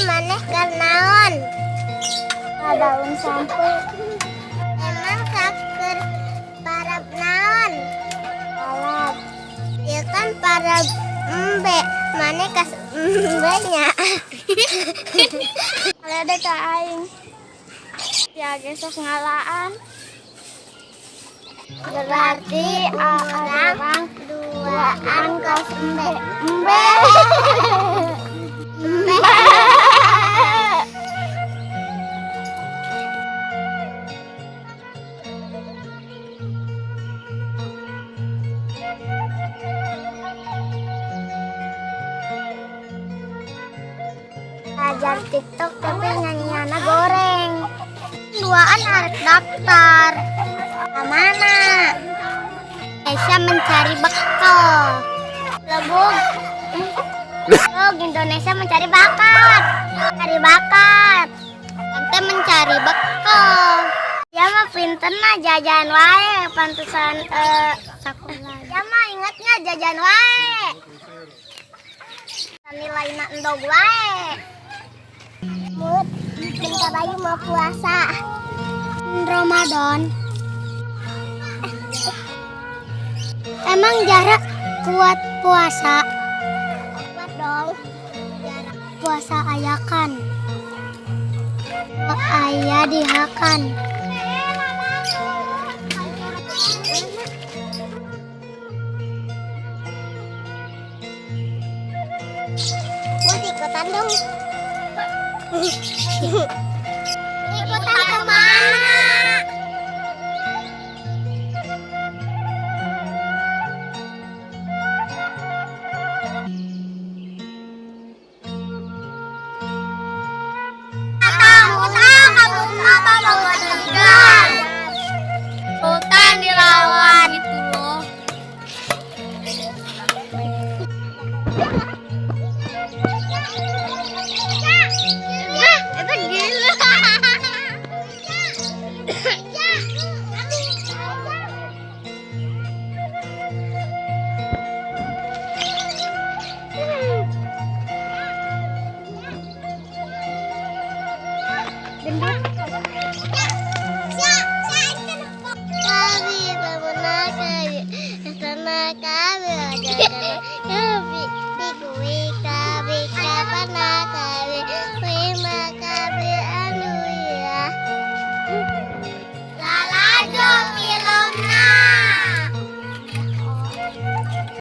Maneh keur naon? Daun sampeu. Emang keur parab naon? Parab. Ya kan parab embe. Maneh kas embe nya. Ada ka aing. Ya besok ngalaan. Berarti urang duaan kos embe. Embe. Embe. Belajar TikTok tapi nyanyiannya goreng. Duaan arek daftar. Mana? Indonesia mencari bekal. Lebug. Lebug Indonesia mencari bakat. Cari bakat. Ente mencari bekal. Ya mah pinterna jajan wae, pantesan sekolah. Ya mah ingatnya jajan wae. Nilainya endog wae. Mut, bentar lagi mau puasa. Ramadan. Emang jarak kuat puasa? Kuat dong. Jarak puasa ayakan. Ayah dihakan. Mau ikutan dong.